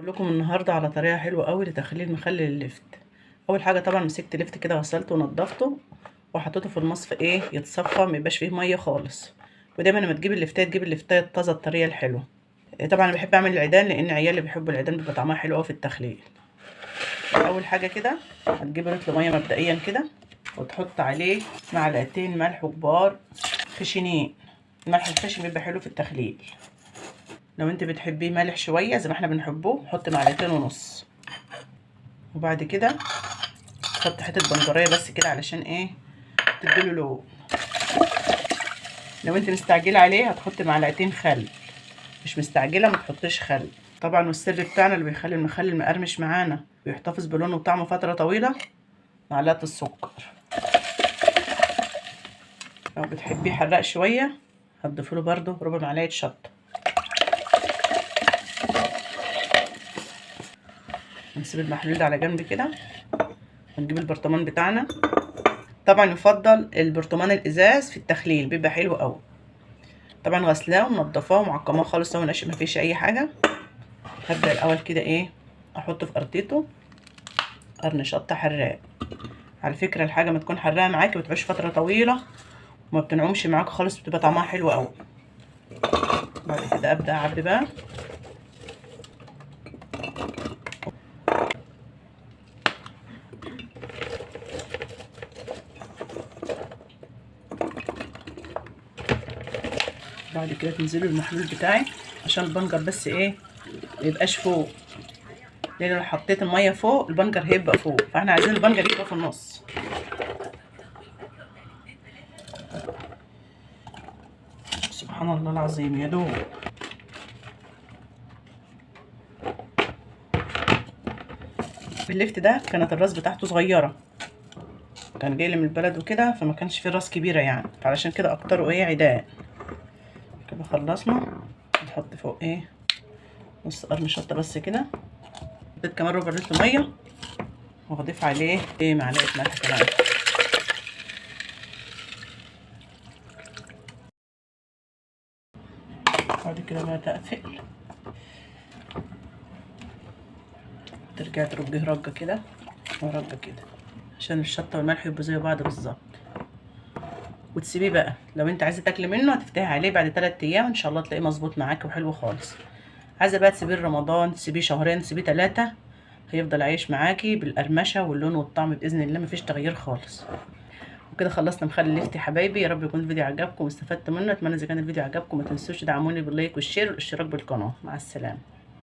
اقول لكم النهارده على طريقه حلوة قوي لتخليل مخلل اللفت. اول حاجة طبعا مسكت لفت كده، غسلته ونضفته وحطيته في المصفى ايه يتصفى، ما يبقاش فيه مية خالص. ودايما لما تجيب اللفتات تجيب اللفتايه الطازه الطريه الحلوة. طبعا انا بحب اعمل العيدان لان عيالي بيحبوا العيدان، بيبقى طعمها حلو قوي في التخليل. اول حاجة كده هتجيب رطل مية مبدئيا كده، وتحط عليه معلقتين ملح كبار خشنين. الملح الخشن بيبقى حلو في التخليل. لو انت بتحبيه مالح شوية زي ما احنا بنحبه حط 2.5 معلقه. وبعد كده تحط حتة بنجريه بس كده علشان ايه تديله لون. لو انت مستعجلة عليه هتحط 2 خل، مش مستعجلة ما تحطيش خل طبعا. والسر بتاعنا اللي بيخلي المخلل مقرمش معانا ويحتفظ بلونه وطعمه فترة طويلة معلقه السكر. لو بتحبيه حراق شوية هتضيفي له برده ربع معلقه شطه. نسيب المحلول ده على جنب كده، ونجيب البرطمان بتاعنا. طبعا يفضل البرطمان الازاز في التخليل، بيبقى حلو قوي. طبعا غسلاه ومنضفاه ومعقماه خالص اهو ناشف مفيش اي حاجة. هبدا الاول كده ايه احطه في قرطيته قرن شطه حراق. على فكرة الحاجة ما تكون حراقه معاكي بتعيش فترة طويلة وما بتنعمش معاك خالص، بتبقى طعمها حلو قوي. بعد كده ابدا اعبي بقى. بعد كده تنزلوا المحلول بتاعي عشان البنجر بس ايه ميبقاش فوق، لان لو حطيت المية فوق البنجر هيبقى فوق، فاحنا عايزين البنجر يبقى في النص. سبحان الله العظيم يا دوب. اللفت ده كانت الراس بتاعته صغيرة، كان جاي لي من البلد وكده، فما كانش فيه راس كبيرة يعني، فعلشان كده اكتره ايه عيدان. كده خلصنا. نحط فوق ايه نص قرن شطه بس كده. حطيت كمان ربع لتر مية، وهضيف عليه ايه معلقه ملح كمان. بعد كده بقى تقفل، ترجع ترجيه رجه كده ورجه كده عشان الشطه والملح يبقوا زي بعض بالظبط. وتسيبيه بقى، لو انت عايزه تاكلي منه هتفتحي عليه بعد 3 ايام ان شاء الله تلاقيه مظبوط معاكي وحلو خالص. عايزه بقى تسيبيه رمضان، تسيبيه شهرين، تسيبيه 3، هيفضل عايش معاكي بالقرمشه واللون والطعم باذن الله، مفيش تغيير خالص. وكده خلصنا مخلل لفت يا حبايبي. يا رب يكون الفيديو عجبكم واستفدتوا منه. اتمنى اذا كان الفيديو عجبكم ما تنسوش تدعموني بال like وال share والاشتراك بالقناة. مع السلامة.